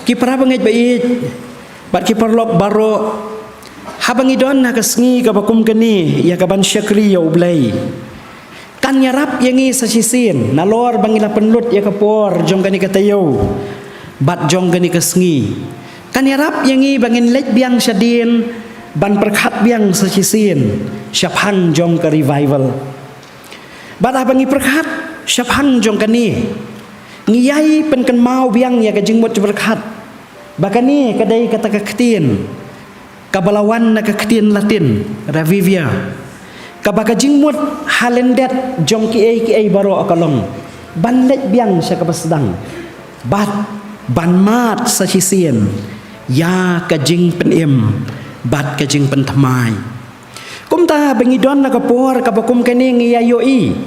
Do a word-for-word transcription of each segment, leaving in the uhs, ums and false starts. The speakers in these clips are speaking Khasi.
Ki para bangeit ba ïeit bad ki paralok baroh, haba ngi don ha ka sngi kaba kum kane ïa ka ban shakri ïa U Blei, kan ïarap ïa ngi sa shisien nalor ba ngi la pynlut ïa ka por jong kane ka taïew bad jong kane ka sngi. Kan ïarap ïa ngi ba ngin leit biang shadien ban pyrkhat biang sa shisien shaphang jong ka revival. Bad haba ngi pyrkhat shaphang jong kane, ngi ïai pynkynmaw biang ïa ka jingmut jingpyrkhat ba kane ka dei kata ka ktien kaba la wan na ka ktien Latin, revivia, kaba ka jingmut ha lyndet jong kiei kiei baroh ka long ban leit biang sha kaba sdang bad ban mad sa shisien ïa ka jingpynim bad ka jingpynthymmai. Kumta ba ngi don ha ka por kaba kum kane, ngi ïa ïohi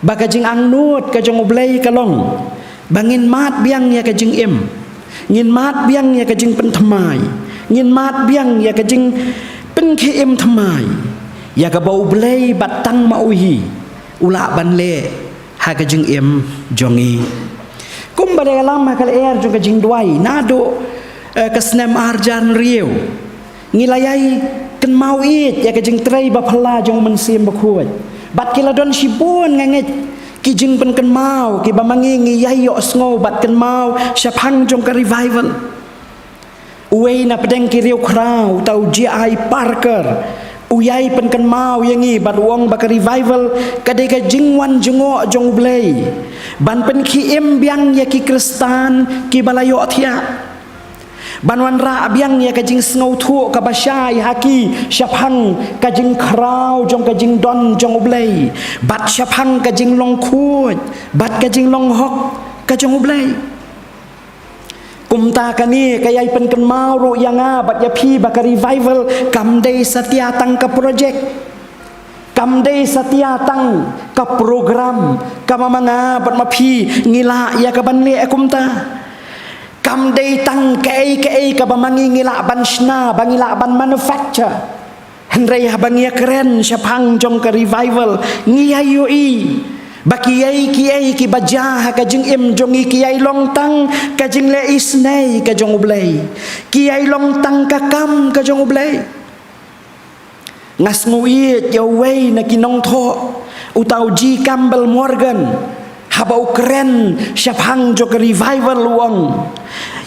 ba ka jingangnud ka jong U Blei ka long ba ngin mad biang ïa ka jingim, ngin mad biang ïa ka jingpynthymmai, ngin mad biang ïa ka jingpynkhie im thymmai ïa kaba U Blei bad tang ma u hi u lah ban leh ha ka jingim jong ngi. Kumba la ïalam ha ka lyer jong ka jingduwai naduh, eh, ka snem arhajar hynriew, ngi la ïai kynmaw ïeit ïa ka jingtrei ba phylla jong U Mynsiem Bakhuid. Bad ki la don shibun nga ngeit ki jingpynkynmaw kiba ma ngi ngi ïai ïohsngew bad kynmaw shaphang jong ka revival. Uwei na pdeng ki riewkhraw, uta u J I Packer, u ïai pynkynmaw ïa ngi bad u ong ba ka revival ka dei ka jingwan jngoh jong U Blei ban pynkhie im biang ïa ki Khristan kiba la ïohthiah, ban wanrah biang ïa ka jingsngewthuh kaba shai ha ki shaphang ka jingkhraw jong ka jingdon jong U Blei bad shaphang ka jinglong khuid bad ka jinglong hok ka jong U Blei. Kumta kane ka ïai pynkynmaw ruh ïa nga bad ïa phi ba ka revival kam dei satia tang ka projek, kam dei satia tang ka program kaba ma nga bad ma phi ngi lah ïa ka ban leh kumta. Kam dei tang kaei kaei kaba ma ngi ngi lah ban shna, ba ngi lah ban manufacture. Hynrei haba ngi ïa kren shaphang jong ka revival, ngi ïa ïohi ba kiei kiei kiba jia ha ka jingim jong ngi ki ïai long tang ka jingleh isynei ka jong U Blei, ki ïai long tang ka kam ka jong U Blei. Nga sngew ïeit ïa uwei na ki nongthoh, uta u G Campbell Morgan, haba u kren shaphang jong ka revival u ong,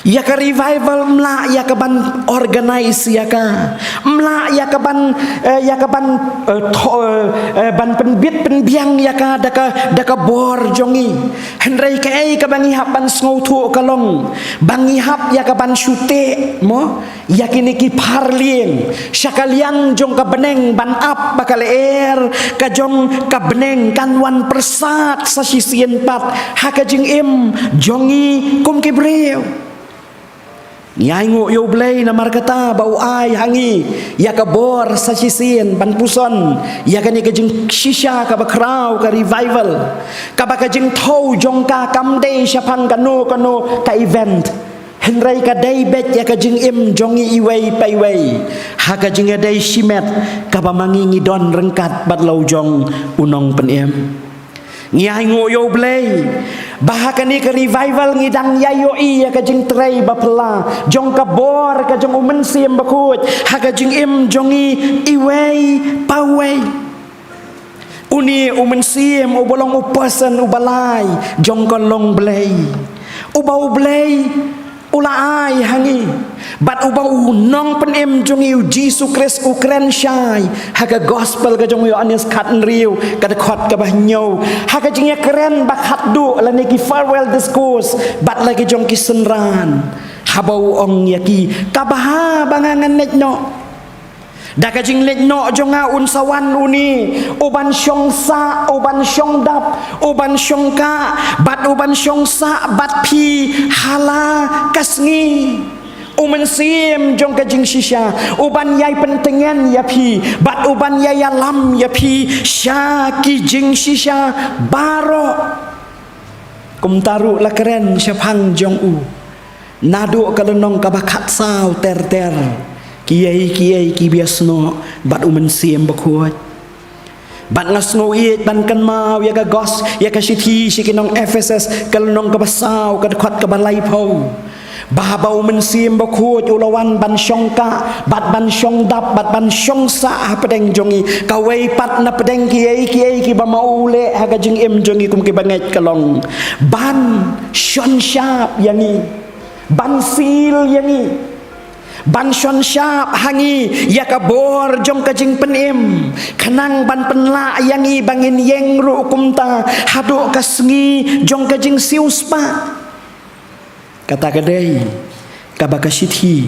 ïa ka revival ym lah ïa ka ban organize ïa ka, ym lah ïa ka ban, eh, ïa ka ban, eh, tho-, eh, eh, ban pynbit pynbiang ïa ka da ka, da ka bor jong ngi. Hynrei kaei kaba ngi hap ban sngewthuh ka long ba ngi hap ïa ka ban shu teh mo ïa kine ki pharlieng sha ka liang jong ka bneng ban ap ba ka lyer ka jong ka bneng kan wan pyrsad sa shisien pat ha ka jingim jong ngi kum ki briew. Ngi ainguh ïa U Blei namar kata ba u ai ha ngi ïa ka bor sa shisien ban puson ïa kane ka jingshisha kaba khraw, ka revival, kaba ka jingthew jong ka kam dei shaphang kano kano ka event. Hynrei ka dei beit ïa ka jingim jong ngi iwei pa iwei ha ka jingïadei shimet kaba ma ngi ngi don ryngkat bad la u jong u Nongpynim. Ngi ainguh ïa U Blei ba ha kane ka revival ngi dang ïa ïohi ïa ka jingtrei ba phylla jong ka bor ka jong U Mynsiem Bakhuid ha ka jingim jong ngi iwei pa iwei. Une U Mynsiem uba long u person uba lai jong ka long Blei, uba U Blei u la ai ha ngi, bad uba u Nongpynim jong ngi U Jisu Khrist u kren shai ha ka Gospel ka jong u Ïoannis khathynriew ka dkhot kaba hynñiew ha ka jingïakren ba khatduh lane ki farewell discourse bad la ki jong ki synran, haba u ong ïa ki, kaba ha ba nga ngan leit noh. Da ka jingleit noh jong nga un sa wan une uban shong sah, uban shong dap, uban shong kah bad uban shong sah bad phi ha la ka sngi. U Mynsiem jong ka jingshisha uban ïai pyntngen ïa phi bad uban ïai ïalam ïa phi sha ki jingshisha baroh. Kumta ruh la kren shaphang jong u naduh ka lynnong kaba khatsaw ter ter, kiei kiei kiba ïasnoh bad U Mynsiem Bakhuid. Bad nga sngew ïeit ban kynmaw ïa ka gos, ïa ka shithi sha ki nong Ephesus, ka lynnong kaba saw, ka dkhot kaba laiphew. Ba haba u Mynsiem Bakhuid u la wan ban shongkah, bad ban shongdap, bad ban shongsah hapdeng jong ngi, kawei pat na pdeng kiei kiei kiba ma u leh ha ka jingim jong ngi kum kiba ngeit ka long ban shon shap ïa ngi, ban seal ïa ngi, ban shon shap ha ngi ïa ka bor jong ka jingpynim, khnang ban pynlah ïa ngi ba ngin ïeng ruh kumta haduh ka sngi jong ka jingsiewspah. Kata ka dei kaba ka shithi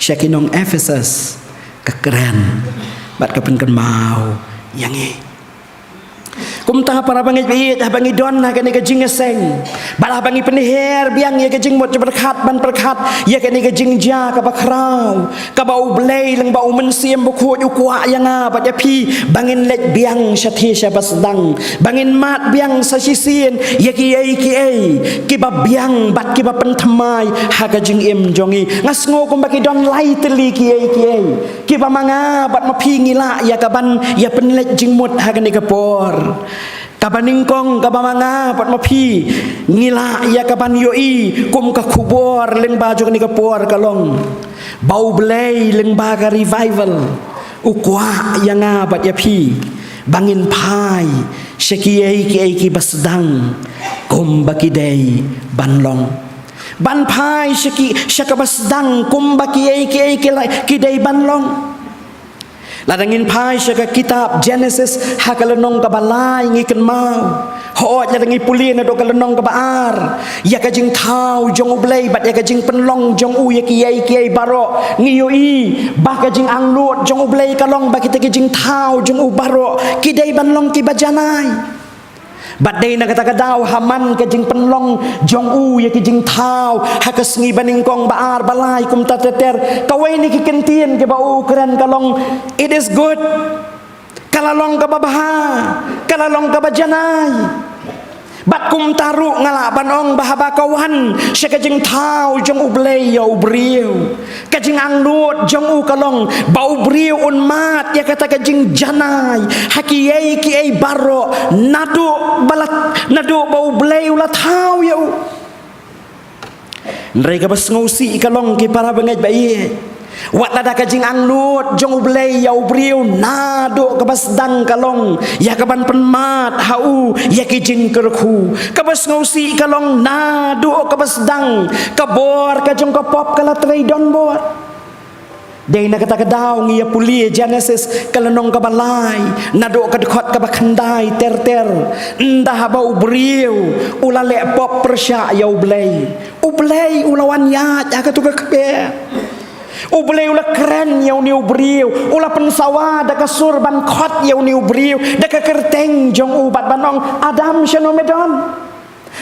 sha ki nong Ephesus ka kren bad ka pynkynmaw ïa ngi. Kumta, para bangeit ba ïeit, haba ngi don ha kane ka jingïaseng bad haba ngi pynher biang ïa ka jingmut jingpyrkhat ban pyrkhat ïa kane ka jingjia kaba khraw, kaba U Blei lyngba U Mynsiem Bakhuid u kwah ïa nga bad ïa phi ba ngin leit biang shatei sha ba sdang, ba ngin mad biang sa shisien ïa kiei kiei kiba biang bad kiba pynthymmai ha ka jingim jong ngi. Nga sngew kumba ki don lai tylli kiei kiei kiba ma nga bad ma phi ngi lah ïa kaban ïa pynleit jingmut ha kane ka por. Kaba nyngkong kaba ma nga bad ma phi ngi lah ïa kaban ïohi kum ka khubor lyngba jong kane ka por ka long ba U Blei lyngba ka revival u kwah ïa nga bad ïa phi ba ngin phai sha kiei kiei kiba sdang kumba ki dei ban long. Ban phai sha ki, sha kaba sdang kumba kiei kiei ki la, ki dei ban long. Lada ngin phai sha ka kitab Genesis ha ka lynnong kaba lai ngi kynmaw. Hooid, lada ngi pule naduh ka lynnong kaba ar ïa ka jingthaw jong U Blei bad ïa ka jingpynlong jong u ïa kiei kiei baroh, ngi ïohi ba ka jingangnud jong U Blei ka long ba kita ki jingthaw jong u baroh ki dei ban long kiba janai. Bad dei na kata ka daw ha man ka jingpynlong jong u ïa ki jingthaw ha ka sngi ba nyngkong, ba ar, ba lai, kumta ter ter, kawei na ki kyntien kiba u kren ka long, "It is good." Ka la long kaba bha, ka la long kaba janai. Bad kumta ruh nga lah ban ong ba haba ka wan sha ka jingthaw jong U Blei ïa u briew, ka jingangnud jong u ka long ba u briew un mad ïa kata ka jingjanai ha kiei kiei baroh naduh ba la, naduh ba U Blei u la thaw ïa u. Hynrei kaba sngewsih ka long, ki para bangeit ba ïeit, wat lada ka jingangnud jong U Blei ïa u briew naduh kaba sdang ka long ïa kaban pynmad ha u ïa ki jingkyrkhu, kaba sngewsih ka long naduh kaba sdang ka bor ka jong ka pop ka la trei donbor. Dei na kata ka daw ngi ïa pule Genesis ka lynnong kaba lai naduh ka dkhot kaba khyndai ter ter. Ynda haba u briew u la leh pop pyrshah ïa U Blei, U Blei u la wan ïaid ha kato ka kper. U Blei u la kren ïa une u briew, u la pynsawa da ka sur ban khot ïa une u briew da ka kyrteng jong u bad ban ong, "Adam, shano me don?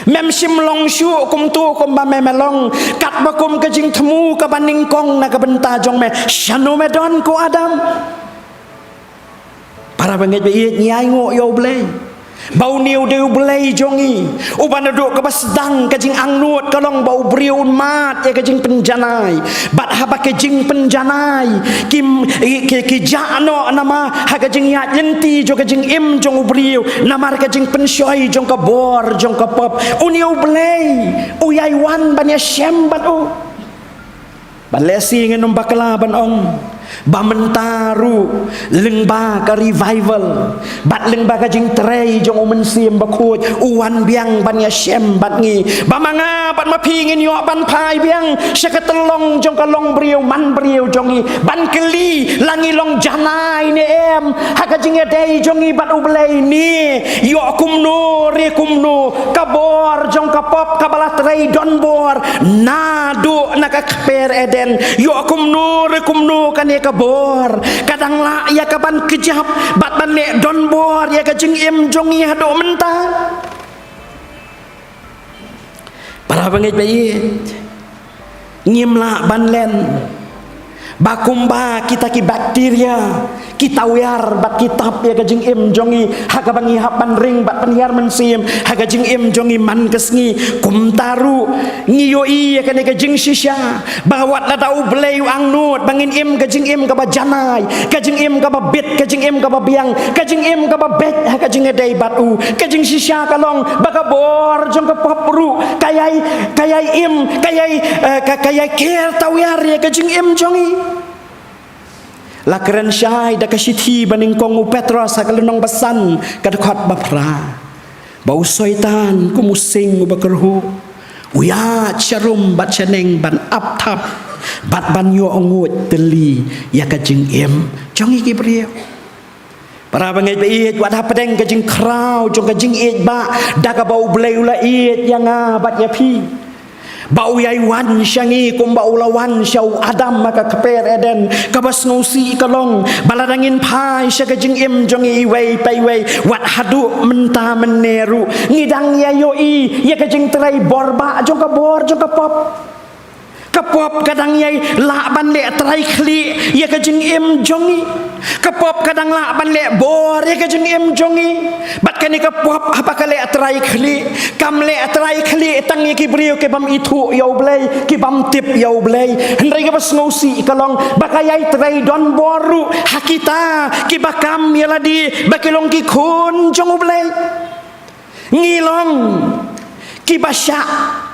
Mem shym long shuh kumto kumba me me long, katba kum ka jingthmu kaba nyngkong na ka bynta jong me. Shano me don, ko Adam?" Para bangeit ba ïeit, ngi ainguh ïa U Blei ba une u dei U Blei jong ngi, uba naduh kaba sdang ka jingangnud ka long ba u briew un mad ïa ka jingpynjanai. Bad haba ka jingpynjanai ki, ki, ki jah noh namar ha ka jingïaid lynti jong ka jingim jong u briew, namar ka jingpynshoi jong ka bor jong ka pop, une U Blei u ïai wan ban ïashem bad u. Bad lehse ngin ym bakla ban ong ba mynta ruh lyngba ka revival bad lyngba ka jingtrei jong U Mynsiem Bakhuid u wan biang ban ïashem bad ngi, ba ma nga bad ma phi ngin ïoh ban phai biang sha ka tyllong jong ka longbriew manbriew jong ngi, ban kylli la ngi long janai ne em ha ka jingïadei jong ngi bad U Blei ne. Ïoh kumno re kumno ka bor jong ka pop kaba la trei donbor naduh na ka kper Eden, ïoh kumno re kumno kane ka bor ka dang lah ïa kaban kjap bad ban leh donbor ïa ka jingim jong ngi haduh mynta. Para bangeit ba ïeit, ngim lah ban len Ba kumba kita ki bakteria ki tawiar bad ki tap ïa ka jingim jong ngi ha kaba ngi hap ban ring bad pynhiar mynsiem ha ka jingim jong ngi man ka sngi, kumta ruh ngi ïohi ïa kane ka jingshisha ba wat lada U Blei u angnud ba ngin im ka jingim kaba janai, ka jingim kaba bit, ka jingim kaba biang, ka jingim kaba beit ha ka jingïadei bad u. Ka jingshisha ka long ba ka bor jong ka pop ruh ka ïai, ka ïai im, ka ïai, eh, ka, ka ïai ker tawiar ïa ka jingim jong ngi. La kren shai da ka shithi ba nyngkong u Petros ha ka lynnong ba san ka dkhot ba phra, ba u Soitan kum u sing uba kyrhuh u ïaid sharum bad shaneng ban ap thap bad ban ïoh nguid tylli ïa ka jingim jong ngi ki briew. Para bangeit ba ïeit, wat hapdeng ka jingkhraw jong ka jingïeit ba da kaba U Blei u la ïeit ïa nga bad ïa phi, ba u ïai wan sha ngi kumba u la wan sha u Adam ha ka kper Eden, kaba sngewsih ka long ba lada ngin phai sha ka jingim jong ngi iwei pa iwei, wat haduh mynta mynne ruh ngi dang ïa ïohi ïa ka jingtrei bor ba jong ka bor jong ka pop. Ka pop ka dang ïai lah ban leh trai khlieh ïa ka jingim jong ngi. Ka pop ka dang lah ban leh bor ïa ka jingim jong ngi. Bad kane ka pop haba ka leh trai khlieh, kam leh trai khlieh tang ïa ki briew ki bym ithuh ïa U Blei, ki bym tip ïa U Blei. Hynrei kaba sngewsih ka long ba ka ïai trai don bor ruh ha kita kiba kam ïa lade ba ki long ki khun jong U Blei. Ngi long kiba shah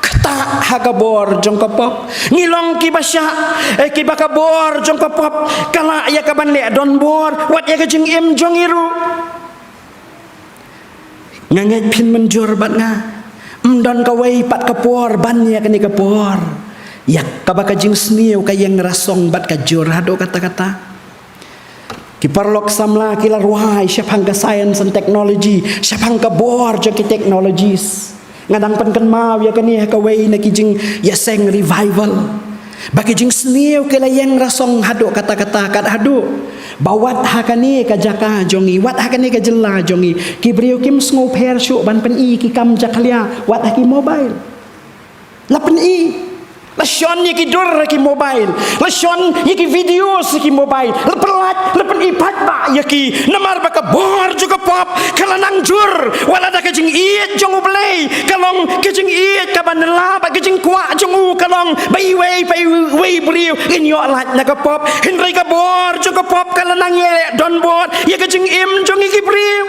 ktah ha ka bor jong ka pop. Ngi long kiba shah, eh, kiba ka bor jong ka pop ka lah ïa ka ban leh don bor wat ïa ka jingim jong ngi ruh. Nga ngeit phin mynjur bad nga, ym don kawei pat ka por ban ïa kane ka por ïa kaba ka jingsniew ka ïeng rasong bad ka jur haduh katta katta. Ki paralok samla ki la rwai shaphang ka science and technology, shaphang ka bor jong ki technologies. Nga dang pynkynmaw ïa kane ha kawei na ki jingïaseng revival, ba ki jingsniew ki la ïeng rasong haduh katta katta, kat haduh ba wat ha kane ka jaka jong ngi, wat ha kane ka jylla jong ngi, ki briew kim sngewpher shuh ban pyni ki kam jakhlia wat ha ki mobile. La pyni, la shon ïa ki dur ha ki mobile, la shon ïa ki video ha ki mobile, la pyllait, la pyni paidbah ïa ki. Namar ba ka bor jong ka pop ka la nang jur, wat la da ka jingïeit jong U Blei ka long ka jingïeit kaba nylla, bad ka jingkwah jong u ka long ba iwei pa iwei briew in ïoh lait na ka pop. Hynrei ka bor jong ka pop ka la nang ïaleh don bor ïa ka jingim jong ngi ki briew.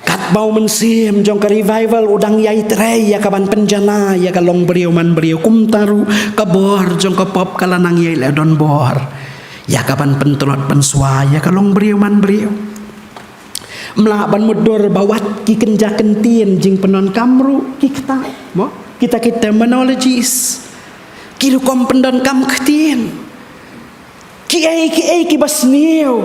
Katba u mynsiem jong ka revival u dang ïai trei ïa ka ban pynjanai ïa ka long briew man briew, kumta ruh ka bor jong ka pop ka la nang ïai leh don bor ïa ka ban pyntlot pynswa ïa ka long briew man briew. Ym lah ban mutdur ba wat ki kynja kyntien jingpyndonkam ruh ki ktah, mo, kita ki terminologies, ki rukom pyndonkam ktien. Kiei kiei kiba sniew,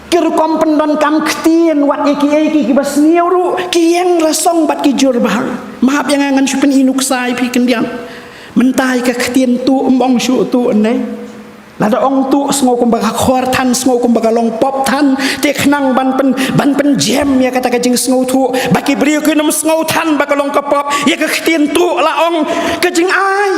ki rukom pyndonkam ktien wat ïa kiei kiei kiba sniew ruh ki ïeng rasong bad ki jur bha. Map ïa nga, ngan shu pyni nuksa ïa phi khyndiat. Mynta ïa ka ktien tuh, ym ong shuh tuh, ne? Lada ong tuh, sngew kumba ka khor than, sngew kumba ka long pop than. Te khnang ban pyn, ban pynjem ïa kata ka jingsngewthuh ba ki briew kin ym sngewthan ba ka long ka pop. Ïa ka ktien tuh la ong ka jingai.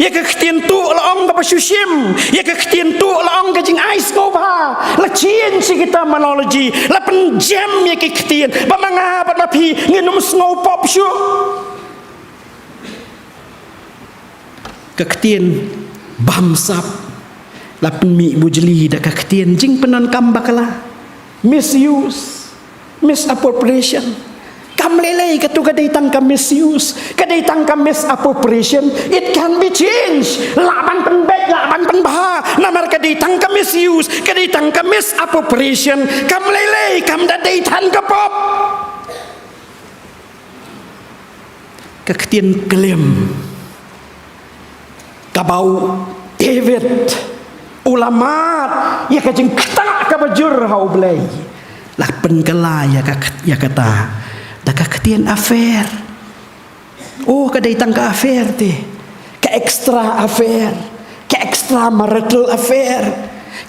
Ïa ka ktien tuh la ong kaba shu shim. Ïa ka ktien tuh la ong ka jingai sngewbha. La change ïa ki terminology, la pynjem ïa ki ktien ba ma nga bad ma phi ngin ym sngew pop shuh. Ka ktien bamsap la pynmih bujli da ka ktien jingpyndonkam bakla. Misuse, misappropriation. Kam lei lei, katu ka dei tang ka misuse, ka dei tang ka misappropriation. It can be changed. Lah ban pynbeit, lah ban pynbha. Namar ka dei tang ka misuse, ka dei tang ka misappropriation. Kam lei lei, kam da dei than ka pop. Ka ktien klim kaba u David u la mad ïa ka jingktah kaba jur ha U Blei, la pynkylla ïa ka, ïa kata da ka ktien affair. Oh, ka dei tang ka affair te, ka extra affair, ka extra marital affair,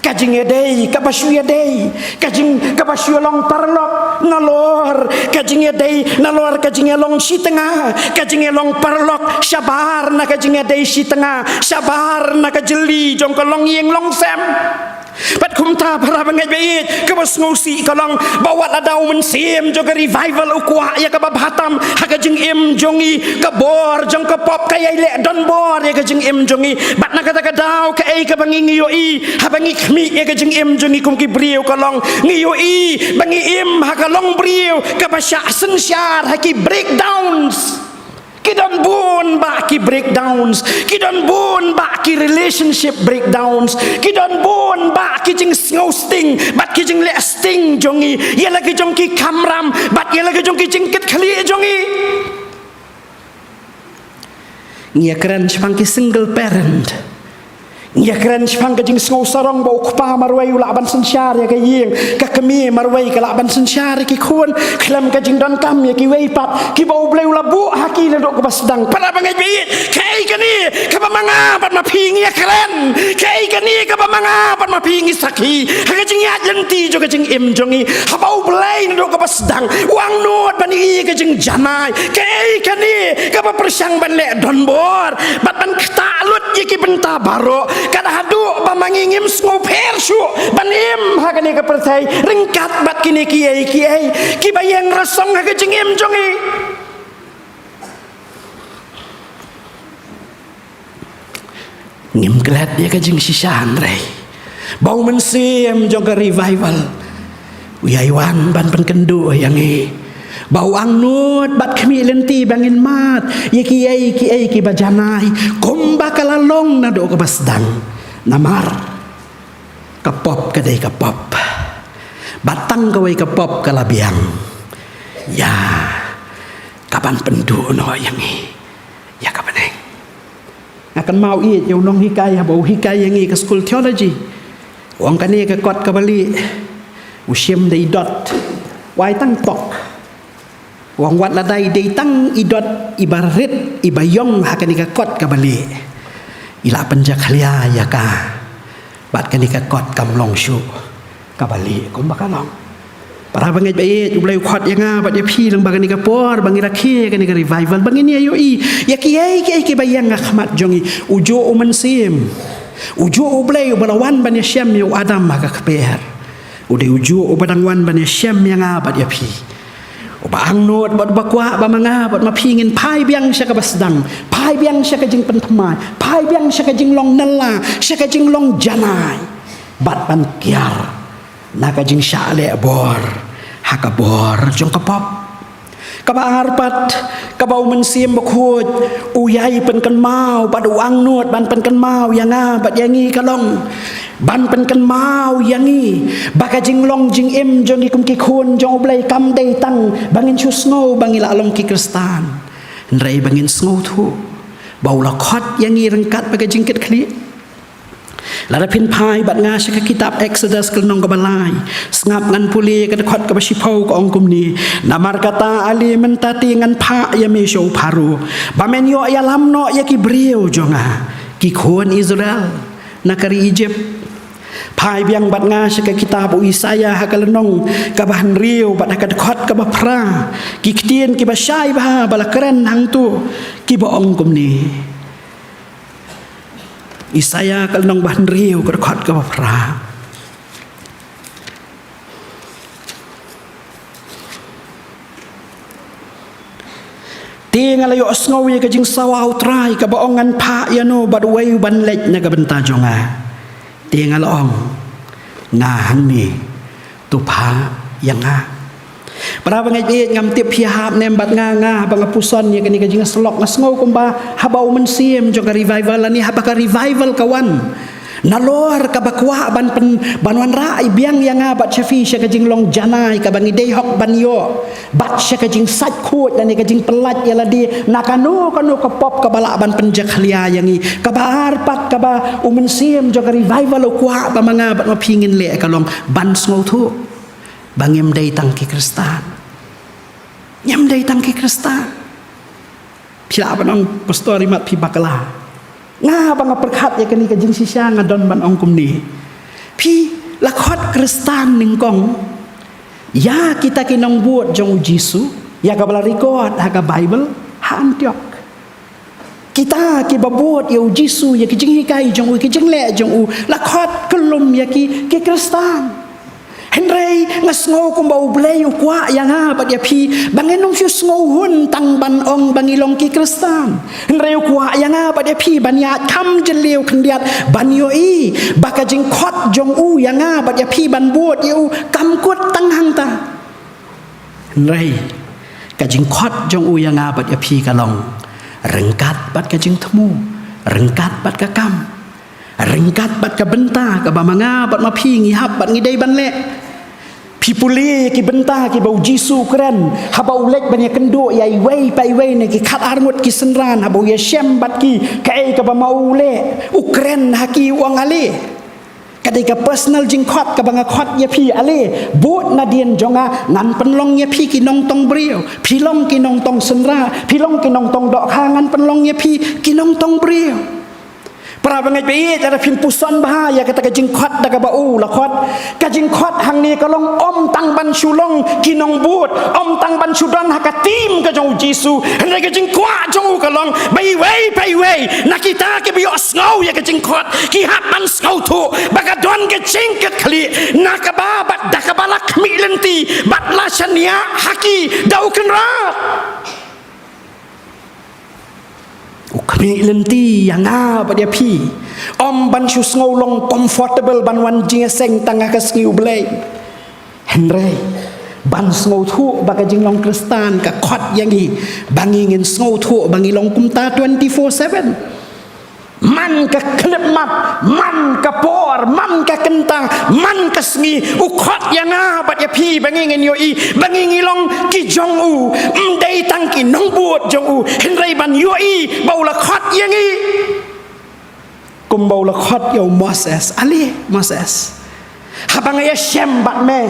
ka jingïadei kaba shu ïadei, ka jing, kaba shu long paralok, Nalor ka jingïadei, nalor ka jingïalong shitnga, ka jingïalong paralok shabar na ka jingïadei shitnga, shabar na ka jylli jong ka longïing longsem. Bad kumta para bangeit baieit, kaba sngewsih ka long ba wat lada u mynsiem jong ka revival u kwah ïa kaba bha tam ha ka jingim jong ngi, ka bor jong ka pop ka ïai leh donbor ïa ka jingim jong ngi. Bad na kata ka daw kaei kaba ngi ïohi haba ngi khmih ïa ka jingim jong ngi kum ki briew ka long ngi ïohi ba ngi im ha ka longbriew kaba shah synshar ha ki breakdowns. Ki don bun bah ki breakdowns, ki don bun bah ki relationship breakdowns, ki don bun bah ki jingsngew sting bad ki jingleh sting jong ngi ïa la ki jong ki kamram bad ïa la ki jong ki jingkitkhlieh jong ngi. Ngi ïakren shaphang ki single parent. Ngi ïakren shaphang ka jingsngew sarong ba u kpa marwei u lah ban synshar ïa ka ïing, ka kmie marwei ka lah ban synshar ïa ki khun khlem ka jingdonkam ïa kiwei pat kiba U Blei u la buh ha ki naduh kaba sdang. Para bangeit baieit, kaei kane kaba ma nga bad ma phi ngi ïakren? Kaei kane kaba ma nga bad ma phi ngi sakhi ha ka jingïaid lynti jong ka jingim jong ngi? Haba U Blei naduh kaba sdang u angnud ban ïohi ka jingjanai, kaei kane kaba pyrshang ban leh donbor bad ban ktah lut ïa ki bynta baroh? Kat haduh ba ma ngi ngim sngewpher shuh ban im ha kane ka pyrthei ryngkat bad kine kiei kiei kiba ïeng rasong ha ka jingim jong ngi. Ngim klet ïa ka jingshisha hynrei ba u mynsiem jong ka revival u ïai wan ban pynkynduh ïa ngi, ba u angnud bad khmih lynti ba ngin mad ïa kiei kiei kiba janai kumba ka la long naduh kaba sdang. Namar ka pop ka dei ka pop, bad tang kawei ka pop ka la biang ïa kaban pynduh noh ïa ngi ïa ka bneng. Nga kynmaw ïa u nonghikai haba u hikai ïa ngi ka skul theology, u ong kane ka kot kaba lieh, u shim da i dot, u ai tang tok. U ong wat lada i dei tang i dot iba rit iba ïong ha kane ka kot kaba lieh, i la pynjakhlia ïa ka bad kane ka kot kam long shuh kaba lieh kumba ka long. Para bangeit baieit, U Blei u khot ïa nga bad ïa phi lyngba kane ka por ba ngi rakhe kane ka revival ba ngin ïa ïohi ïa kiei kiei kiba ïeng ha khmat jong ngi. U juh u mynsiem, u juh U Blei uba la wan ban ïashem ïa u Adam ha ka kper, u dei u juh uba dang wan ban ïashem ïa nga bad ïa phi, uba angnud bad uba kwah ba ma nga bad ma phi ngin phai biang sha kaba sdang, phai biang sha ka jingpynthymmai, phai biang sha ka jinglong nylla, sha ka jinglong janai, bad ban kiar na ka jingshah leh bor ha ka bor jong ka pop. Kaba ar pat, kaba u Mynsiem Bakhuid u ïai pynkynmaw bad u angnud ban pynkynmaw ïa nga bad ïa ngi ka long ban pynkynmaw ïa ngi ba ka jinglong jingim jong ngi kum ki khun jong U Blei kam dei tang ba ngin shu sngew ba ngi la long ki Khristan, hynrei ba ngin sngewthuh ba u la khot ïa ngi ryngkat bad ka jingkitkhlieh. Lada phin phai bad nga sha ka kitab Exodus ka lynnong kaba lai, sngap ngan pule ka dkhot kaba shiphew ka ong kumne: Namar kata ale mynta te ngan phah ïa me sha u Pharaoh ba men ïoh ïalam noh ïa ki briew jong nga, ki khun Israel, na ka ri Egypt. Phai biang bad nga sha ka kitab u Isaïah ha ka lynnong kaba hynriew bad ha ka dkhot kaba phra, ki ktien kiba shai bha ba la kren hangto kiba ong kumne. Isaïah ka lynnong ba hynriew ka dkhot kaba phra. Te nga la ïohsngew ïa ka jingsawa U Trai kaba ong, ngan phah ïano bad uei u ban leit na ka bynta jong nga? Te nga la ong, nga hangne, to phah ïa nga. Para bangeit baieit, ngam tip phi hap ne em bad nga, nga haba nga puson ïa kane ka jingïasyllok nga sngew kumba haba u Mynsiem jong ka revival lane haba ka revival ka wan, nalor kaba kwah ban pyn, ban wanrah biang ïa nga bad sha phi sha ka jinglong janai kaba ngi dei hok ban ïoh, bad sha ka jingsait khuid lane ka jingpyllait ïa lade na kano kano ka pop kaba lah ban pynjakhlia ïa ngi. Kaba ar pat, kaba u Mynsiem jong ka revival u kwah ba ma nga bad ma phi ngin leh ka long ban sngewthuh ba ngim dei tang ki Khristan. Ngim dei tang ki Khristan. Phi lah ban ong, Pastor, imat phi bakla. Nga, haba nga pyrkhat ïa kane ka jingshisha, nga don ban ong kumne: Phi la khot Khristan nyngkong Ïa kita ki nongbud jong u Jisu, ïa kaba la record ha ka Bible, ha Antiok. Kita kiba bud ïa u Jisu, ïa ki jinghikai jong u, ki jingleh jong u, la khot kyllum ïa ki, ki Khristan. Hynrei nga sngew kumba U Blei u kwah ïa nga bad ïa phi, ba ngin ym shu sngew hun tang ban ong ba ngi long ki Khristan. Hynrei u kwah ïa nga bad ïa phi ban ïaid kham jylliew khyndiat ban ïohi ba ka jingkhot jong u ïa nga bad ïa phi ban bud ïa u kam kut tang hangta. Hynrei ka jingkhot jong u ïa nga bad ïa phi ka long ryngkat bad ka jingthmu, ryngkat bad ka kam, ryngkat bad ka bynta kaba ma nga bad ma phi ngi hap bad ngi dei ban leh. Phi pule ïa ki bynta kiba u Jisu u kren haba u leit ban ïakynduh ïa iwei pa iwei na ki khatar ngut ki synran, haba u ïashem bad ki, kaei kaba ma u leh? U kren ha ki, u ong, ale, ka dei ka personal jingkhot kaba nga khot ïa phi, ale, bud nadien jong nga, ngan pynlong ïa phi ki nongtong briew. Phi long ki nongtong synra, phi long ki nongtong dohkha, ngan pynlong ïa phi ki nongtong briew. Para bangeit ba ïeit, lada phin puson bha ïa kata ka jingkhot da kaba u la khot, ka jingkhot hangne ka long ym tang ban shu long ki nongbud, ym tang ban shu don ha ka team ka jong u Jisu. Hynrei ka jingkwah jong u ka long ba iwei pa iwei na kita kiba ïohsngew ïa ka jingkhot ki hap ban sngewthuh ba ka don ka jingkitkhlieh na kaba bad da kaba la khmih lynti bad la shaniah ha ki da u Kynrad. U khmih lynti ïa nga bad ïa phi, ym ban shu sngew long comfortable ban wan jingïaseng tang ha ka sngi U Blei. Hynrei ban sngewthuh ba ka jinglong Khristan ka khot ïa ngi ba ngi ngin sngewthuh ba ngi long kumta twenty-four seven. Man ka khyllipmat, man ka por, man ka kynta, man ka sngi, u khot ïa nga bad ïa phi ba ngi ngin ïohi ba ngi ngi long ki jong u. Ym dei tang ki nongbud jong u, hynrei ban ïohi ba u la khot ïa ngi kumba u la khot ïa u Moses. Ale Moses, haba nga ïashem bad me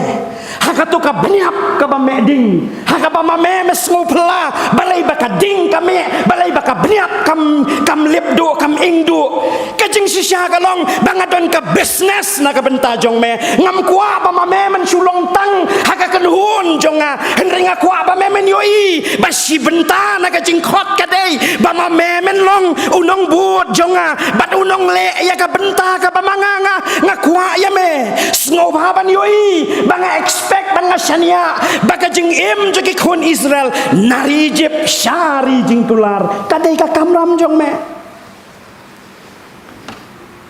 ha kato ka bniap kaba meh ding, ha kaba ma me me sngewphylla, balei ba ka ding ka meh, balei ba ka bniap kam, kam lip duh, kam ing duh? Ka jingshisha ka long ba nga don ka business na ka bynta jong me. Ngam kwah ba ma me men shu long tang ha ka kynhun jong nga, hynrei nga kwah ba me men ïohi ba shi bynta na ka jingkhot ka dei ba ma me men long u nongbud jong nga bad u nongleh ïa ka bynta kaba ma nga, nga, nga kwah ïa me. Sngewbha ban ïohi ba nga expect, ba nga shaniah ba ka jingim jong ki khun Israel na ri Ijipt sha ri jingkular ka dei ka kamram jong me.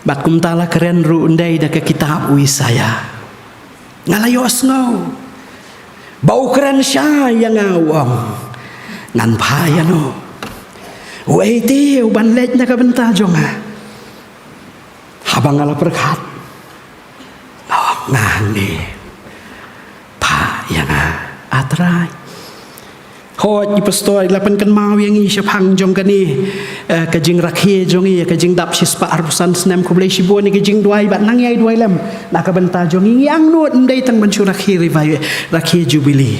Bad kumta la kren ruh ym dei da ka kitab u Isaïah. Nga la ïohsngew ba u kren shai ïa nga, u ong, ngan phah ïano? Uei te u ban leit na ka bynta jong nga? Haba nga la pyrkhat, nga ong, nga hangne, phah ïa nga, A Trai. Hooid, i pastor i la pynkynmaw ïa ngi shaphang jong kane, eh, ka jingrakhe jong ngi, ka jingdap shispah arphew san snem. Khublei shibun ïa ka jingduwai bad nang ïai duwai lem na ka bynta jong ngi. Ngi angnud ym dei tang ban shu rakhe ri bai, rakhe jubili.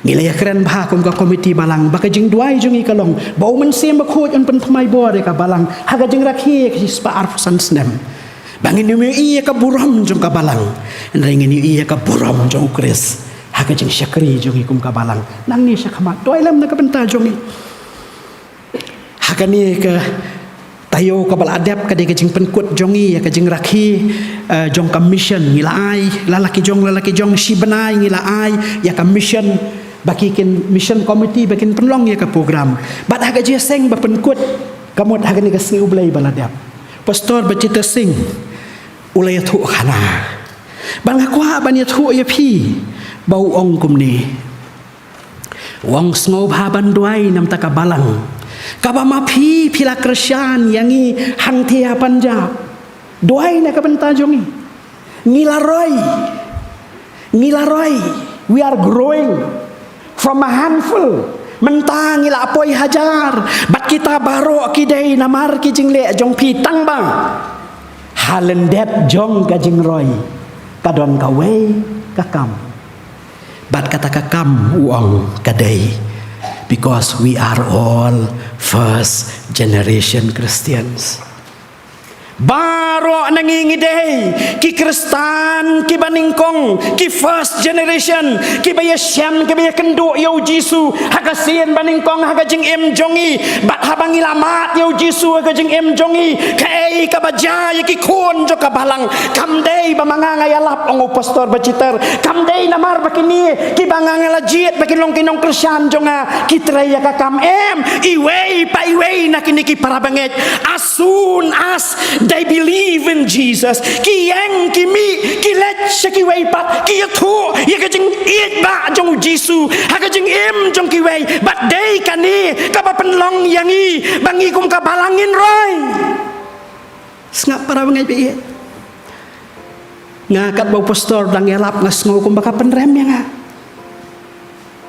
Ngi la ïakren bha kum ka komiti balang ba ka jingduwai jong ngi ka long ba u Mynsiem Bakhuid un pynthymmai bor ïa ka balang ha ka jingrakhe ïa ka shispah arphew san snem. Ba ngin ym ïohi ïa ka burom jong ka balang, hynrei ngin ïohi ïa ka burom jong u Khrist ha ka jingshakri jong ngi kum ka balang. Nangne shakhmat, duwai lem na ka bynta jong ngi. Ha kane ka taïew kaba la dep ka dei ka jingpynkut jong ngi ïa ka jingrakhe, eh, jong ka mission. Ngi la ai la la ki jong, la la ki jong, shi bnai ngi la ai ïa ka mission, ba ki kin mission committee ba kin pynlong ïa ka program. Bad ha ka jingïaseng ba pynkut, ka mut ha kane ka sngi U Blei ba la dep, Pastor Bachita Singh u la ïathuh khana. Bad nga kwah ban ïathuh ïa phi ba u ong kumne. U ong, sngewbha ban duwai na ka bynta ka balang kaba ma phi, phi la kyrshan ïa ngi hangtei ha Punjab. Duwai na ka bynta jong ngi. Ngi la roi. Ngi la roi. We are growing from a handful. Mynta ngi la poi hajar. Bad kita baroh ki dei namar ki jingleh jong phi, tang ba ha lyndet jong ka jingroi ka don kawei ka kam. Bad kata ka kam, u ong, ka dei because we are all first generation Christians. Ba Baroh na ngi ngi dei ki Khristan kiba nyngkong, ki first generation, kiba ïashem, kiba ïakynduh ïa u Jisu ha ka sien ba nyngkong ha ka jingim jong ngi. Bad haba ngi la mad ïa u Jisu ha ka jingim jong ngi, kaei kaba jia ïa ki khun jong ka balang? Kam dei ba ma nga nga ïalap, ong u pastor Bachitar, kam dei namar ba kine kiba nga nga la jied ba kin long ki nongkyrshan jong nga ki trei ïa ka kam, em. Iwei pa iwei na kine ki para bangeit, as soon as they believe in Jesus, ki ïeng, ki mih, ki leit sha kiwei pat, ki ïathuh ïa ka jingïeit ba jong u Jisu ha ka jingim jong kiwei. Bad dei kane kaba pynlong ïa ngi ba ngi kum ka balang ngin roi. Sngap para bangeit ba ïeit. Nga katba u pastor dang ïalap nga sngew kumba ka pynrem ïa nga.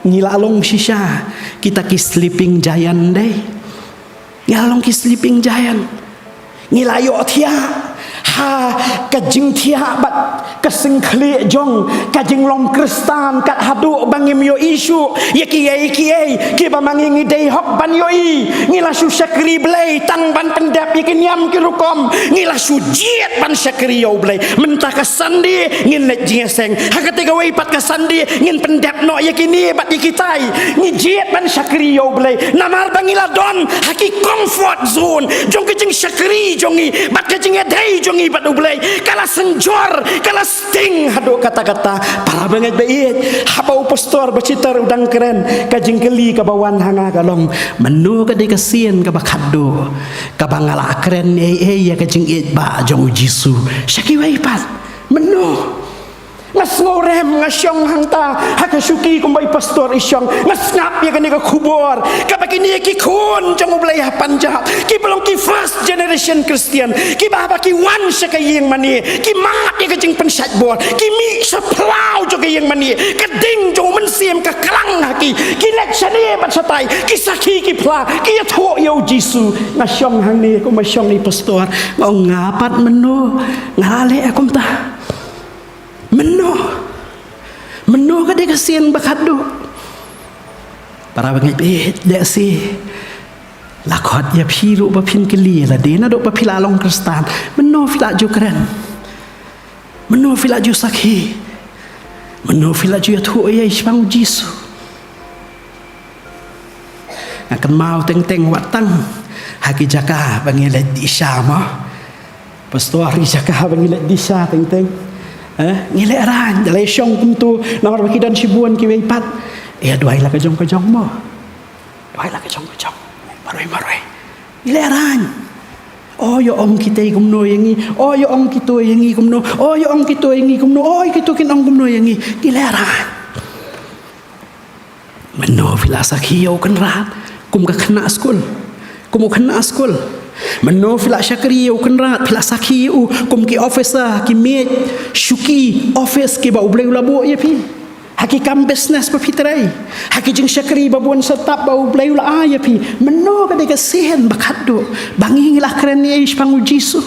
Ngi la long shisha kita ki sleeping giant dei. Ngi la long ki sleeping giant. Ngi la ïohthiah ha ka jingthiah bad ka syngkhlieh jong ka jinglong Khristan, kat haduh ba ngim ïohi shuh ïa kiei kiei kiba ma ngi ngi dei hok ban ïohi. Ngi la shu shakri Blei tang ban pyndep ïa ki niam ki rukom. Ngi la shu jied ban shakri ïa u Blei. Mynta ka Sunday ngin leit jingïaseng. Ha kata kawei pat ka Sunday ngin pyndep noh ïa kine bad ïa kitai. Ngi jied ban shakri ïa u Blei namar ba ngi la don ha ki comfort zone jong ka jingshakri jong ngi bad ka jingïadei jong ngi bad u Blei. Ka la synjor, ka la sting haduh katta katta. Para bangeit ba ïeit, haba u pastor Bachitar u dang kren, ka jingkylli kaba wan ha nga ka long, mano ka dei ka sien kaba khatduh kaba nga la kren ei ei ïa ka jingïeit ba jong u Jisu sha kiwei pat? Mano? Nga sngewrem, nga shong hangta ha ka shuki kumba i pastor i shong. Nga sngap ïa kane ka khubor kaba kine ki khun jong u Blei ha Punjab, kiba long ki first generation Christian, kiba haba ki wan sha ka ïing mane ki mad ïa ka jingpynshait bor, ki mih sha phyllaw jong ka ïing mane, ka ding jong u Mynsiem ka klang ha ki, ki leit shane bad shatai, ki sakhi, ki phla, ki ïathuh ïa u Jisu. Nga shong hangne kumba shong i pastor, nga ong, nga pat mynno nga la leh kumta? Mynno? Mynno ka dei ka sien ba khatduh? Para bangeit ba ïeit, lehse la khot ïa phi ruh ba phin kylli ïa lade naduh ba phi la long Khristan. Mynno phi la ju kren? Mynno phi la ju sakhi? Mynno phi la ju ïathuh ïa i shaphang u Jisu? Nga kynmaw teng teng wat tang ha ki jaka ba ngi leit dih sha mo. Pastor, ha ki jaka ba ngi leit dih sha teng teng, eh, ngi lehraiñ. Da la shong kumto namar ba ki don shibun kiwei pat. Ïa duwai la ka jong ka jong mo. Duwai la ka jong ka jong. Marwei marwei. Ngi lehraiñ. O ïa ong kitei kumno ïa ngi. O ïa ong kito ïa ngi kumno. O ïa ong kito ïa ngi kumno. O ïa kito kin ong kumno ïa ngi. Ngi lehraiñ. Mynno phi la sakhi ïa u Kynrad kum ka khynnah skul, kum u khynnah skul? Mynno phi la shakri ïa u Kynrad, phi la sakhi ïa u kum ki officer, ki miej shuki office kiba u Blei u la buh ïa phi? Ha ki kam business ba phi trei, ha ki jingshakri ba bun sa tap ba u Blei u la ai ïa phi, mynno ka dei ka sien ba khatduh ba ngi ngi la kren ïa i shaphang u Jisu?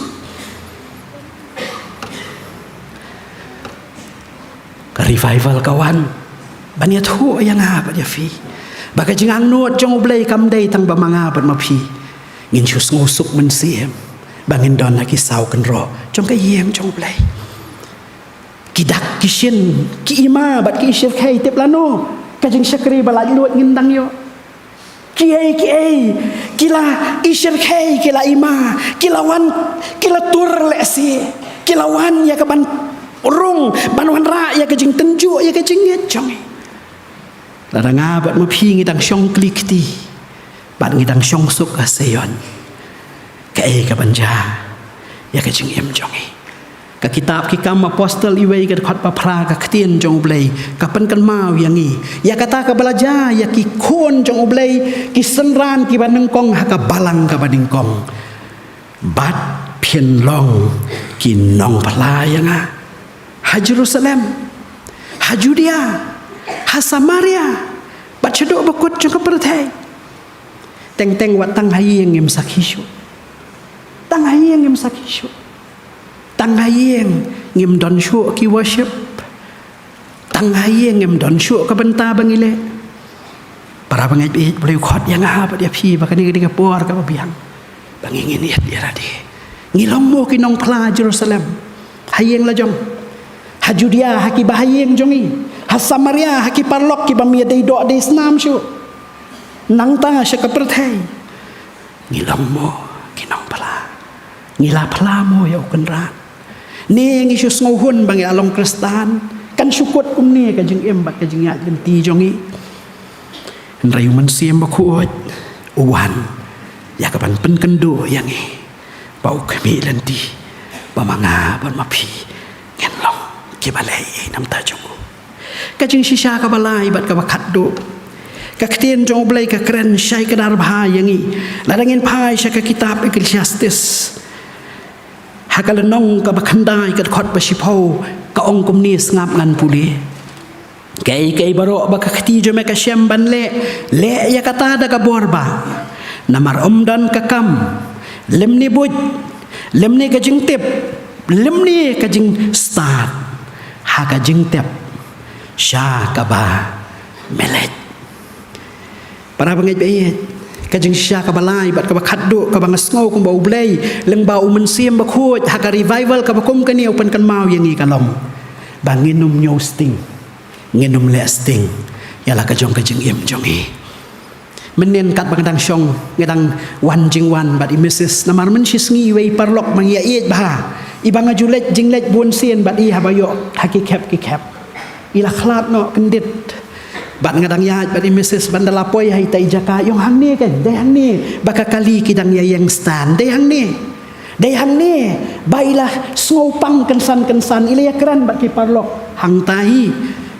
Ka revival ka wan ban ïathuh ïa nga bad ïa phi ba ka jingangnud jong u Blei kam dei tang ba ma nga bad ma phi ngin shu sngewsuk mynsiem ba ngin don ha ki saw kynroh jong ka ïing jong u Blei. Ki dak ki shin, ki i ma bad ki i shyrkhei, tip lano ka jingshakri ba laitluid ngin dang ïoh? Kiei kiei ki la i shyrkhei, ki la i ma, ki la wan, ki la tur lehse, ki la wan ïa ka ban rung, ban wanrah ïa ka jingtynjuh, ïa ka jingngeit jong ngi. Lada nga bad ma phi ngi dang shong kli kti bad ngi dang shong suk ha Seion, kaei ka ban jia ïa ka jingim jong ngi? Ka kitab Ki Kam Apostol iwei ka dkhot ba phra, ka ktien jong u Blei ka pynkynmaw ïa ngi ïa kata kaba la jia ïa ki khun jong u Blei, ki synran kiba nyngkong ha ka balang kaba nyngkong. Bad phin long ki nongphla ïa nga ha Jerusalem, ha Judea, ha Samaria, bad shaduh ba kut jong ka pyrthei. Teng teng wat tang ha ïing ngim sakhi shuh. Tang ha ïing ngim sakhi shuh. Tang ha ïing ngim don shuh ki worship. Tang ha ïing ngim don shuh ka bynta ba ngi leh. Para bangeit, bad U Blei u khot ïa nga bad ïa phi ba kane ka dei ka por kaba biang ba ngi ngin ïeit ïa lade. Ngi long mo ki nongphla Jerusalem, ha ïing la jong, ha Judea, ha ki ba ha ïing jong ngi, ha Samaria, ha ki paralok ki bym ïadei doh dei snam shuh, nangta sha ka pyrthei. Ngi long mo ki nongphla? Ngi la phla mo ïa u Kynrad? Ne ngi shu sngewhun ba ngi la long Khristan, kan shu kut kumne ka jingim bad ka jingïaid lynti jong ngi? Hynrei u Mynsiem Bakhuid u wan ïa ka ban pynkynduh ïa ngi, ba u khmih lynti, ba ma nga bad ma phi ngin long ki ba leh ei ei na bynta jong u. Ka jingshisha ka ba lai bad ka ba khatduh, ka ktien jong U Blei ka kren shai kdar bha ïa ngi. Lada ngin phai sha ka kitab Ecclesiastes, ha ka lynnong ka ba khyndai, ka dkhot ba shiphew, ka ong kumne, sngap ngan pule. Kaei kaei baroh ba ka kti jong me ka shem ban leh, leh ïa kata da ka bor bah. Namar ym don ka kam, lymne buit, lymne ka jingtip, lymne ka jingstad, ha ka jingtep sha ka ba me leit. Para bangeit ba ïeit, ka jingshisha ka ba lai bad ka ba khatduh ka ba nga sngew kumba U Blei lyngba u Mynsiem Bakhuid ha ka revival ka ba kum kane u pynkynmaw ïa ngi ka long ba ngin ym ñiew sting, ngin ym leh sting ïa la ka jong ka jingim jong ngi. Mynnin katba nga dang shong, nga dang wan jingwan bad i Misis, namar mynshisngi iwei i paralok ba ngi ïa ïeit bha, i ba nga ju leit jingleit bun sien bad i ha ba ïoh ha ki khep ki khep, i la khlad noh kyndit. Bad nga dang ïaid bad i Misis, bad ynda la poi ha ita i jaka, i ong, hangne kan, dei hangne ba ka kali ki dang ïa ïeng stan, dei hangne. Dei hangne ba i la sngewpang kynsan kynsan, i la ïakren bad ki paralok. Hangta hi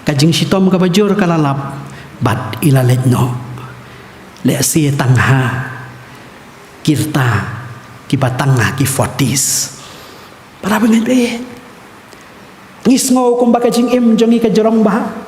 ka jingshitom ka ba jur ka la lap bad i la leit noh. Lehse tang ha ki rta ki ba tang ha ki forties. Para bangeit ba ïeit, ngi sngew kumba ka jingim jong ngi ka jrong bha.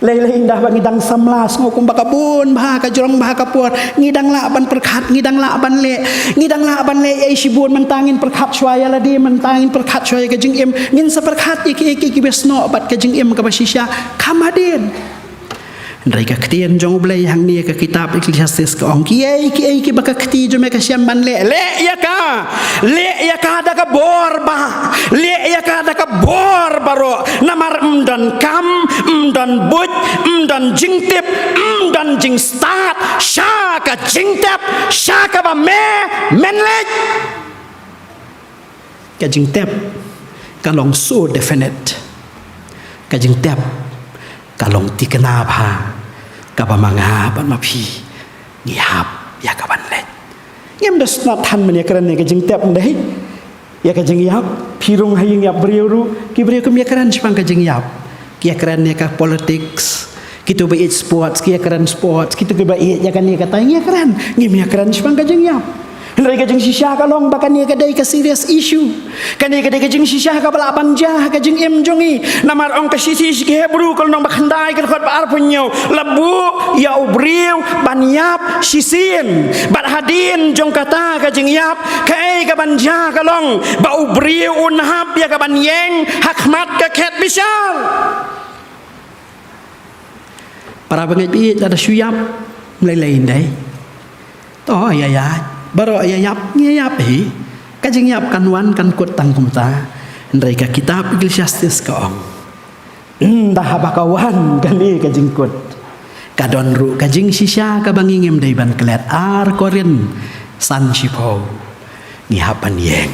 Lei lei ynda ba ngi dang samla, sngew kumba ka bun bha, ka jrong bha ka por. Ngi dang lah ban pyrkhat, ngi dang lah ban leh, ngi dang lah ban leh ei ei shibun. Mynta ngin pyrkhat shuwa ïa lade, mynta ngin pyrkhat shuwa ïa ka jingim. Ngin sa pyrkhat ïa kiei kiei ki ba snoh bad ka jingim ka ba shisha. Kham hadien. Hynrei ka ktien jong U Blei hangne ha ka kitab Ecclesiastes ka ong, kiei kiei ki ba ka kti jong me ka shem ban leh, leh ïa ka. Leh ïa ka da ka bor bah. Leh ïa ka da ka bor baroh. Namar ym don kam, ym don buit, ym don jingtip, ym don jingstad sha ka jingtep sha ka ba me men leit. Ka jingtep ka long so definite. Ka jingtep ka long thikna bha, ka ba ma nga bad ma phi ngi hap ïa ka ban leit. Ngim da sngewthuh mynne ïa kren ïa ka jingtep, ym dei? Ïa ka jingïap, phi rung ha ïing ïap briew ruh, ki briew kim ïa kren shaphang ka jingïap. Ki ïa kren ïa ka politics, kito ba ïeit sports ki ïa kren sports, kito ki ba ïeit ïa kane ka tai ngi ïa kren, ngim ïa kren shaphang ka jingïap. Hynrei ka jingshisha ka long ba kane ka dei ka serious issue. Kane ka dei ka jingshisha ka ba lah ban jia ha ka jingim jong ngi. Namar ong ka shithi sha ki Hebru ka lynnong ba khyndai ka dkhot ba arphew hynñiew, la buh ïa u briew ban ïap shisien. Bad hadien jong kata ka jingïap, kaei ka ban jia ka long ba u briew un hap ïa ka ban ïeng ha khmat ka khet bishar. Para bangeit ba ïeit, lada shu ïap, ym lei lei ym dei? To ïa ïaid, baroh ïa ïap, ngi ïa ïap hi. Ka jingïap kan wan kan kut tang kumta. Hynrei ka kitab Ecclesiastes ka ong, ynda haba ka wan kane ka jingkut, ka don ruh ka jingshisha ka ba ngi ngim dei ban klet. Ar Korinth san shiphew, ngi hap ban ïeng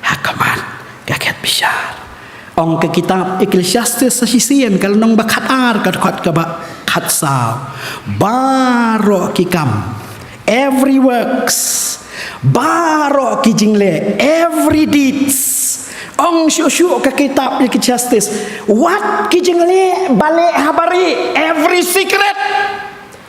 ha khmat ka khet bishar. Ong ka kitab Ecclesiastes sa shisien ka lynnong ba khatar ka dkhot ka ba khatsaw, baroh ki kam, every works, baroh ki jingleh, every deeds. Ong shuh shuh ka kitab Ecclesiastes, wat ki jingleh ba leh ha bari, every secret.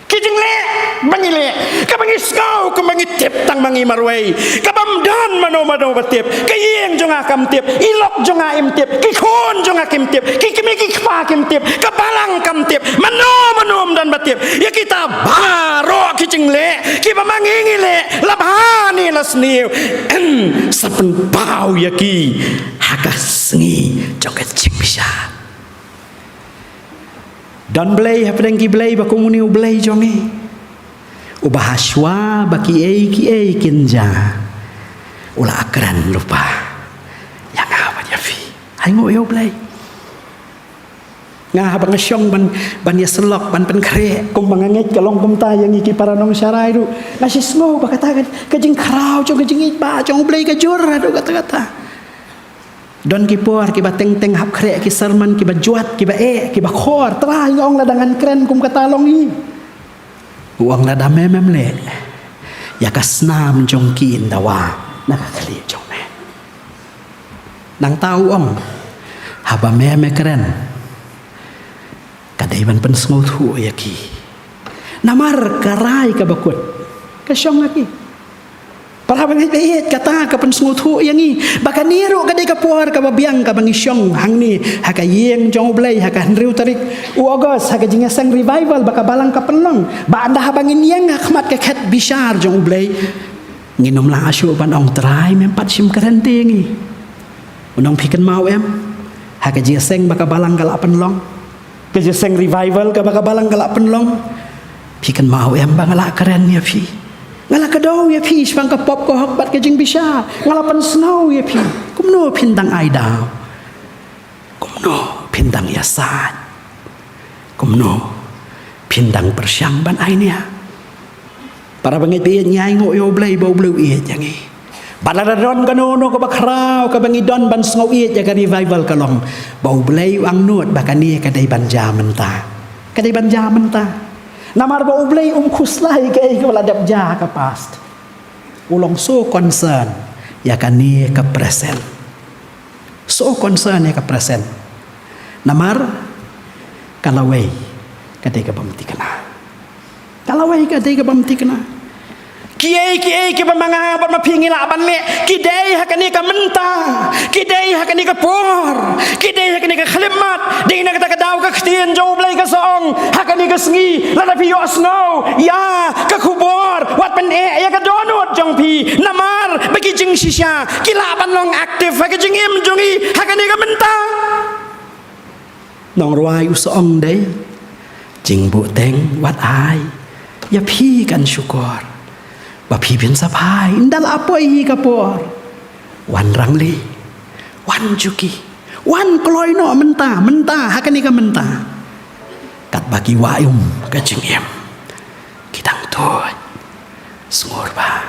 Ki jingleh ba ngi leh, ka ba ngi sngew kumba ngi tip tang ma ngi marwei, ka bym don mano mano ba tip. Ka ïing jong nga kam tip, i lok jong nga im tip, ki khun jong nga kim tip, ki kmie ki kpa kim tip, ka balang kam tip, mano mano ym don ba tip. Ïa kita baroh ki jingleh ki ba ma ngi ngi leh, la bha ne la sniew, yn sa pynpaw ïa ki ha ka sngi jong ka jingbishar. Don Blei hapdeng ki blei ba kum une u Blei jong ngi, uba ha shuwa ba kiei kiei kin jia, U la kren lypa ïa nga bad ïa phi. Ai nguh ïa U Blei. Nga haba nga shong ban, ban ïasyllok, ban pynkhreh, kumba nga ngeit ka long kumta ïa ngi ki para nongsharai ruh. Nga shisngew ba kata ka, ka jingkhraw jong ka jingïeit ba jong U Blei ka jur haduh katta katta. Don ki por kiba teng teng hap khreh ki sermon kiba jwat, kiba eh, kiba khor. Trai, nga ong, lada ngan kren kum kata long hi. U ong, lada me mem leh, ïa ka snam jong ki yn dawa na ka khlieh jong me. Nangta u ong, haba me me kren, ka dei ban pynsngewthuh ïa ki. Namar ka rai kaba kut ka shong ha ki. Para bangeit ba ïeit, kata ka pynsngewthuh ïa ngi ba kane ruh ka dei ka por kaba biang kaba ngi shong hangne ha ka ïing jong U Blei ha ka hynriew tarik u August, ha ka jingïaseng revival ba ka balang ka pynlong. Ba ynda haba ngin ïeng ha khmat ka khet bishar jong U Blei, ngin ym lah shuh ban ong, Trai, mem pat shim kren te ïa ngi. U ong, phi kynmaw em, ha ka jingïaseng ba ka balang ka la pynlong, ka jingïaseng revival kaba ka balang ka la pynlong, phi kynmaw em ba nga la kren ïa phi? Nga la kdew ïa phi shaphang ka pop ka hok bad ka jingbishar. Nga la pynsngew ïa phi. Kumno phin dang ai daw? Kumno phin dang ïasaid? Kumno phin dang pyrshang ban ai nia? Para bangeit ba ïeit, ngi ai nguh ïa U Blei ba U Blei u ïeit ïa ngi. Bad lada don kano kano kaba khraw kaba ngi don ban sngew ïeit ïa ka revival, ka long ba U Blei u angnud ba kane ka dei ban jia mynta. Ka dei ban jia mynta. Namar ba U Blei um khuslai kaei kaba la dep jia ha ka past. U long so concern ïa kane ka present. So concern ïa ka present. Namar ka lawei ka dei ka bym thikna. Ka lawei ka dei ka bym thikna. Kiei kiei kiba ma nga bad ma phi ngi lah ban leh, ki dei ha kane ka mynta, ki dei ha kane ka por, ki dei ha kane ka khyllipmat. Dei na kata ka daw ka ktien jong U Blei ka sa ong ha kane ka sngi, lada phi ïohsngew ïa ka khubor, wat pyneh ïa ka dohnud jong phi. Namar ba ki jingshisha ki lah ban long active ha ka jingim jong ngi ha kane ka mynta. Nongrwai u sa ong, dei, jingbuhteng wat ai ïa phi kan shukor, ba phi phin sa phai ynda la poi hi ka por. Wan rangli, wan juki, wan kloi noh mynta, mynta ha kane ka mynta. Katba ki wah um ka jingim, ki dang tuid. Sngur ba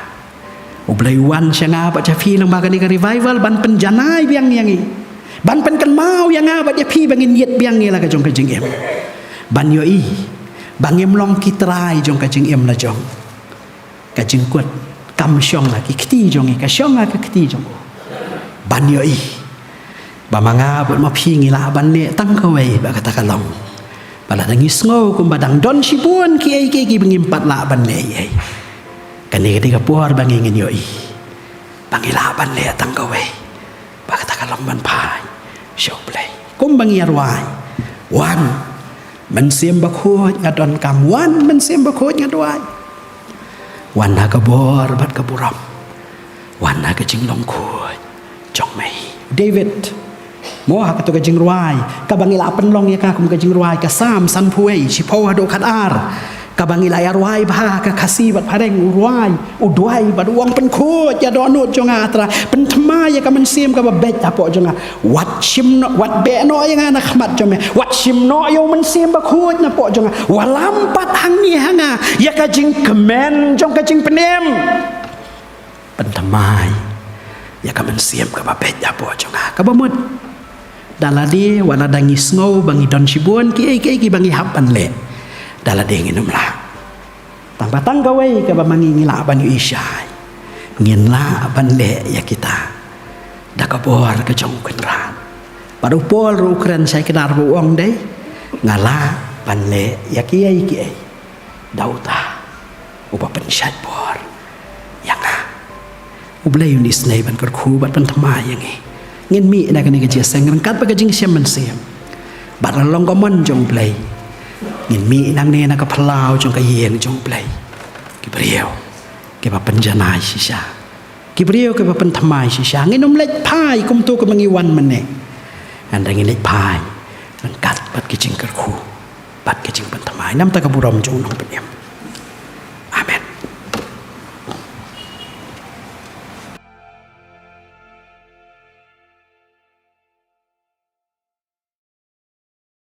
U Blei u wan sha nga bad sha phi lyngba kane ka revival ban pynjanai biang ïa ngi, ban pynkynmaw ïa nga bad ïa phi ba ngin ïit biang ïa la ka jong ka jingim, ban ïohi ba ngim long ki trai jong ka jingim la jong. Ka jingkut kam shong ha ki kti jong ngi, ka shong ha ka kti jong u. Ban ïohi ba ma nga bad ma phi ngi lah ban leh tang kawei, ba kata ka long ba lada ngi sngew kumba dang don shibun kiei kiei kiba ngim pat lah ban leh ei ei, kane ka dei ka por ba ngi ngin ïohi ba ngi lah ban leh tang kawei, ba kata ka long ban phai sha U Blei. Kumba ngi ïa rwai, wan Mynsiem Bakhuid nga donkam, wan Mynsiem Bakhuid nga duwai. Wan ha ka bor bad ka burom, wan ha ka jinglong khuid jong me. David, mo, ha kato ka jingrwai kaba ngi la pynlong ïa ka kum ka jingrwai, ka Salm sanphew wei, shiphew haduh khatar, kaba ngi la ïa rwai bha ha ka Khasi bad Phareng, u rwai, u duwai bad u ong, pynkhuid ïa dohnud jong nga, A Trai, pynthymmai ïa ka mynsiem kaba beit hapoh jong nga. Wat shim noh, wat beh noh ïa nga na khmat jong me. Wat shim noh ïa u Mynsiem Bakhuid napoh jong nga. Wallam pat hangne ha nga ïa ka jingkmen jong ka jingpynim. Pynthymmai ïa ka mynsiem kaba beit hapoh jong nga. Kaba mut, da lade wat la dang ngi sngew ba ngi don shibun kiei kiei kiba ngi hap ban leh, da lade ngin ym lah. Tang ba tang kawei kaba ma ngi ngi lah ban ïohi shai, ngin lah ban leh ïa kita da ka bor ka jong U Kynrad. Bad u Paul ruh u kren shai kdar ba u ong, dei, nga lah ban leh ïa kiei kiei da uta uba pynshait bor ïa nga. U Blei un isynei ban kyrkhu bad pynthymmai ïa ngi. Ngin mih na kane ka jingïaseng ryngkat bad ka jingshem mynsiem bad la long ka mon jong U Blei. Ngin mih nangne na ka phyllaw jong ka ïing jong U Blei. Ki briew kiba pynjanai shisha, ki briew kiba pynthymmai shisha. Ngin ym leit phai kumto kumba ngi wan mynne. Hynrei ngin leit phai ryngkat bad ki jingkyrkhu bad ki jingpynthymmai. Namar kata ka burom jong U Nongpynim.